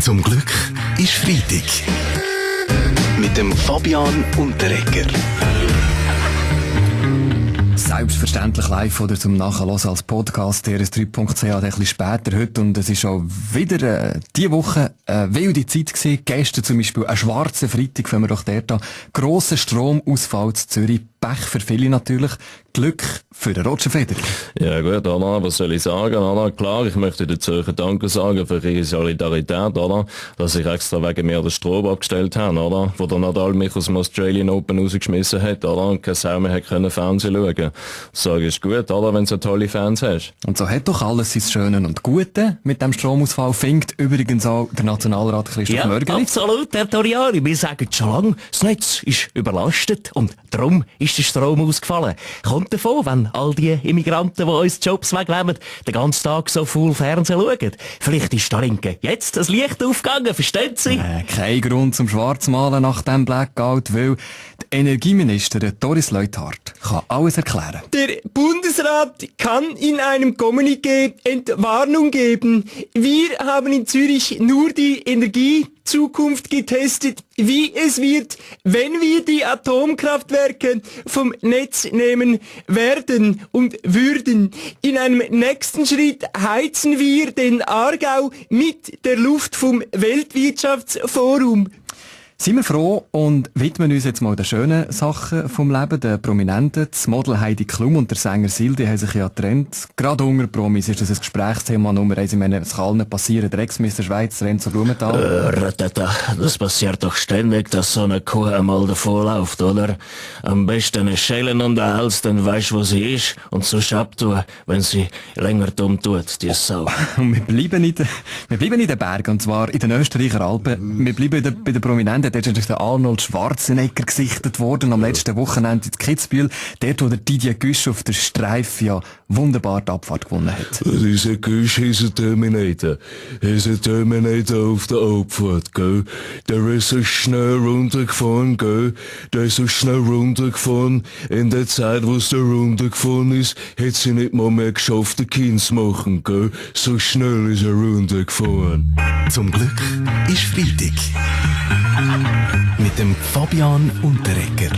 Zum Glück ist Freitag. Mit dem Fabian Unterreger. Selbstverständlich live oder zum Nachhören als Podcast rs3.ch ein bisschen später heute. Und es ist auch wieder diese Woche eine wilde Zeit gewesen. Gestern zum Beispiel ein schwarzer Freitag, wenn wir doch dort haben. Grosser Stromausfall in Zürich. Pech für viele natürlich. Glück für den Roger Federer. Ja gut, Anna, was soll ich sagen? Anna, klar, ich möchte der Zürcher Danke sagen für ihre Solidarität, oder? Dass sich extra wegen mir den Strom abgestellt haben, oder? Wo der Nadal mich aus dem Australian Open rausgeschmissen hat, oder? Und keine Sau mehr hat können Fernsehen schauen. Das sage ich, ist gut, oder? Wenn du so tolle Fans hast. Und so hat doch alles sein Schöne und Gute mit dem Stromausfall. Findet übrigens auch der Nationalrat Christoph Mörgeli. Ja, absolut, Herr Toriari. Wir sagen schon lange, das Netz ist überlastet und darum ist der Strom ausgefallen. Kommt davon, wenn all die Immigranten, die uns Jobs wegnehmen, den ganzen Tag so viel Fernsehen schauen. Vielleicht ist da hinten jetzt das Licht aufgegangen, verstehen Sie? Kein Grund zum Schwarzmalen nach dem Blackout, weil die Energieministerin Doris Leuthard kann alles erklären. Der Bundesrat kann in einem Kommuniqué Entwarnung geben. Wir haben in Zürich nur die Energiezukunft getestet, wie es wird, wenn wir die Atomkraftwerke vom Netz nehmen werden und würden. In einem nächsten Schritt heizen wir den Aargau mit der Luft vom Weltwirtschaftsforum. Sind wir froh und widmen uns jetzt mal den schönen Sachen vom Leben, den Prominenten. Das Model Heidi Klum und der Sänger Sildi haben sich ja getrennt. Gerade unter Promis ist das ein Gesprächsthema Nummer 1. Ich meine, es kann allen passieren. Der Ex-Mister Schweiz, Renzo Blumenthal. Das passiert doch ständig, dass so eine Kuh einmal davonläuft, oder? Am besten eine Schellen um den Hals, dann weisst wo sie ist und so abtun, wenn sie länger dumm tut, die Sau. Und wir bleiben in den Bergen, und zwar in den Österreicher Alpen. Wir bleiben bei den Prominenten. Dort ist der Arnold Schwarzenegger gesichtet worden am letzten Wochenende in Kitzbühel. Dort, wo der Didier Güsch auf der Streife ja wunderbar die Abfahrt gewonnen hat. Dieser Güsch ist ein Terminator. Er ist ein Terminator auf der Abfahrt, gell? Der ist so schnell runtergefahren, gell? Der ist so schnell runtergefahren. In der Zeit, wo es da runtergefahren ist, hat sie nicht mal mehr geschafft, den Kind zu machen, gell? So schnell ist er runtergefahren. Zum Glück ist Freitag. Mit dem Fabian Unterreger.